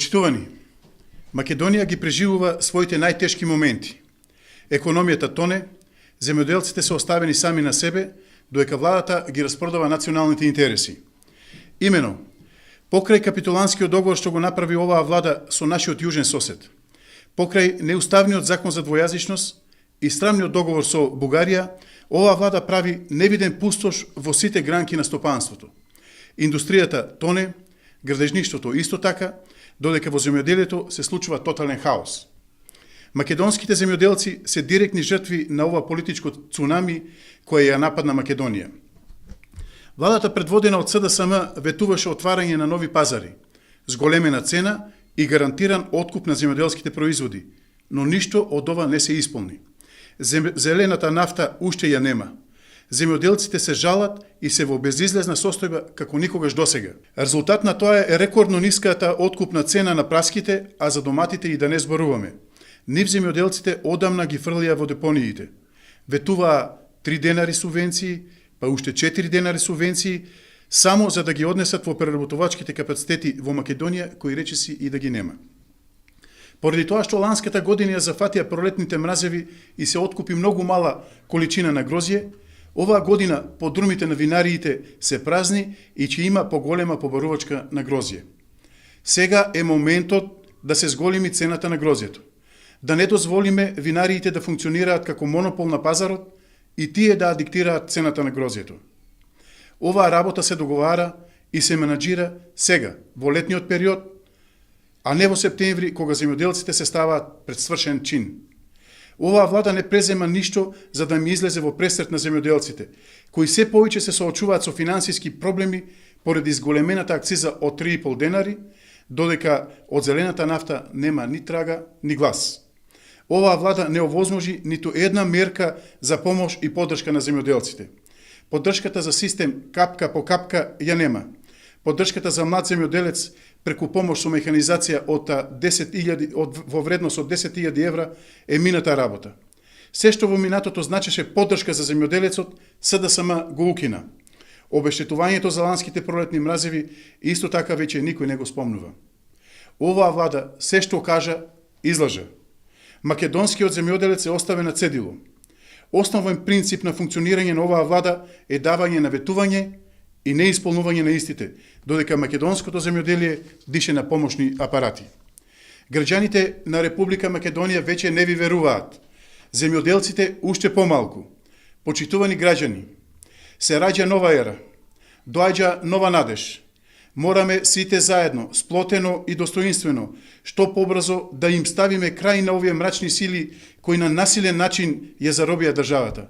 Почитувани, Македонија ги преживува своите најтешки моменти. Економијата тоне, земјоделците се оставени сами на себе, доека владата ги распродава националните интереси. Имено, покрај капитуланскиот договор што го направи оваа влада со нашиот јужен сосед, покрај неуставниот закон за двојазичност и срамниот договор со Бугарија, оваа влада прави невиден пустош во сите гранки на стопанството. Индустријата тоне, градежништвото исто така, додека во земјоделието се случува тотален хаос. Македонските земјоделци се директни жртви на ова политичко цунами кој ја нападна Македонија. Владата предводена од СДСМ ветуваше отварање на нови пазари, зголемена цена и гарантиран откуп на земјоделските производи, но ништо од ова не се исполни. Зелената нафта уште ја нема. Земјоделците се жалат и се во безизлезна состојба како никогаш досега. Резултат на тоа е рекордно ниската откупна цена на праските, а за доматите и да не зборуваме. Нив земјоделците одамна ги фрлија во депониите. Ветуваа 3 денари субвенции, па уште 4 денари субвенции, само за да ги однесат во преработувачките капацитети во Македонија, кои речиси и да ги нема. Поради тоа што ланската година ја зафатија пролетните мразеви и се откупи многу мала количина на грозје, оваа година подрумите на винариите се празни и ќе има поголема побарувачка на грозје. Сега е моментот да се зголеми цената на грозјето. Да не дозволиме винариите да функционираат како монопол на пазарот и тие да диктираат цената на грозјето. Оваа работа се договара и се менаџира сега, во летниот период, а не во септември, кога земјоделците се ставаат пред свршен чин. Оваа влада не презема ништо за да ми излезе во пресрет на земјоделците, кои се повеќе се соочуваат со финансиски проблеми поради зголемената акциза од 3,5 денари, додека од зелената нафта нема ни трага, ни глас. Оваа влада не овозможи ниту една мерка за помош и поддршка на земјоделците. Поддршката за систем капка по капка ја нема. Поддршката за млад земјоделец преку помош со механизација во вредност од 10.000 евра е мината работа. Се што во минатото значеше поддршка за земјоделецот, СДСМ го укина. Обештетувањето за ланските пролетни мразеви исто така веќе никој не го спомнува. Оваа влада се што кажа, излажа. Македонскиот земјоделец е оставен на цедило. Основен принцип на функционирање на оваа влада е давање на ветување и неисполнување на истите, додека македонското земјоделие дише на помошни апарати. Граѓаните на Република Македонија веќе не ви веруваат. Земјоделците уште помалку. Почитувани граѓани, се раѓа нова ера, доаѓа нова надеж. Мораме сите заедно, сплотено и достоинствено, што побрзо да им ставиме крај на овие мрачни сили кои на насилен начин ја заробија државата.